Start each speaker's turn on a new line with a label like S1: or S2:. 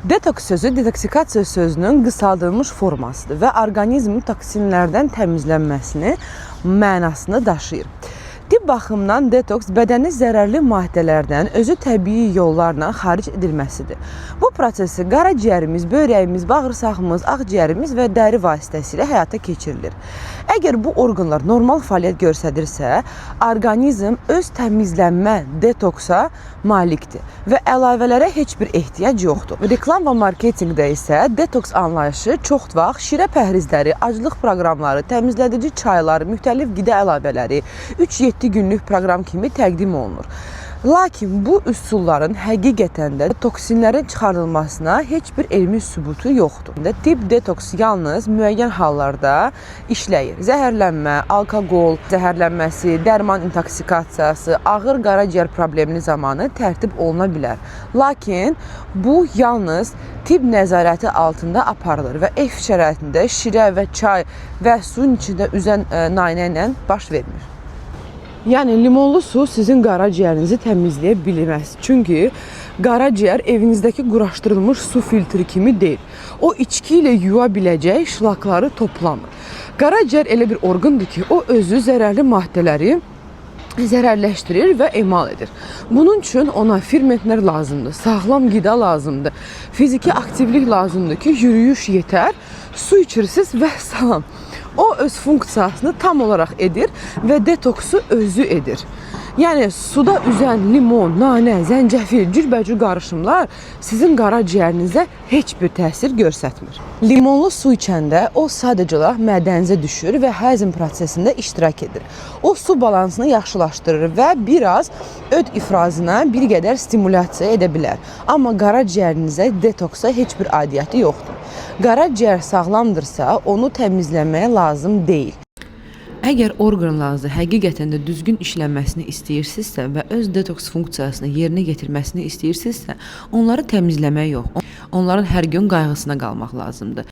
S1: Detoks sözü detoksikasiya sözünün qısaldılmış formasıdır və orqanizmin toksinlərdən təmizlənməsini mənasını daşıyır. Tibb baxımından detoks bədənin zərərli maddələrdən özü təbii yollarla xaric edilməsidir. Bu prosesi qaraciyərimiz, böyrəyimiz, bağırsağımız, ağciyərimiz və dəri vasitəsilə həyata keçirilir. Əgər bu orqanlar normal fəaliyyət göstərirsə, orqanizm öz təmizlənmə detoksa malikdir və əlavələrə heç bir ehtiyac yoxdur. Reklam və marketinqdə isə detoks anlayışı çox vaxt şirə pəhrizləri, aclıq proqramları, təmizlədici çaylar, müxtəlif qida əlavələri, 3-7 günlük proqram kimi təqdim olunur. Lakin bu üsulların həqiqətən də toksinlərin çıxarılmasına heç bir elmi sübutu yoxdur. Tibb detoks yalnız müəyyən hallarda işləyir. Zəhərlənmə, alkoqol zəhərlənməsi, dərman intoksikasiyası, ağır qaraciyər problemli zamanı tərtib oluna bilər. Lakin bu yalnız tibb nəzarəti altında aparılır və ev şəraitində şirə və çay və suyun içində üzən nanə ilə baş vermir. Yəni limonlu su sizin qaraciyərinizi təmizləyə bilməz. Çünki qaraciyər evinizdəki quraşdırılmış su filtri kimi deyil. O içki ilə yuya biləcək şlakları toplamır. Qaraciyər elə bir orqandır ki, o özü zərərli maddələri zərərləşdirir və emal edir. Bunun üçün ona fermentlər lazımdır, sağlam qida lazımdır, fiziki aktivlik lazımdır ki, yürüyüş yetər, su içirsiniz və salam. O öz funksiyasını tam olaraq edir və detoksu özü edir. Yəni suda üzən limon, nanə, zəncəfil, cürbəcür qarışımlar sizin qaraciyərinizə heç bir təsir göstərmir. Limonlu su içəndə o sadəcə olaraq mədənizə düşür və həzm prosesində iştirak edir. O su balansını yaxşılaşdırır və biraz öd ifrazına bir qədər stimulyasiya edə bilər. Amma qaraciyərinizə detoksa heç bir aidiyyəti yoxdur. Qaraciyər sağlamdırsa, onu təmizləməyə lazım deyil. Əgər orqanlarınızı həqiqətən də düzgün işləməsini istəyirsinizsə və öz detoks funksiyasını yerinə yetirməsini istəyirsinizsə, onları təmizləmək yox, onların hər gün qayğısına qalmaq lazımdır.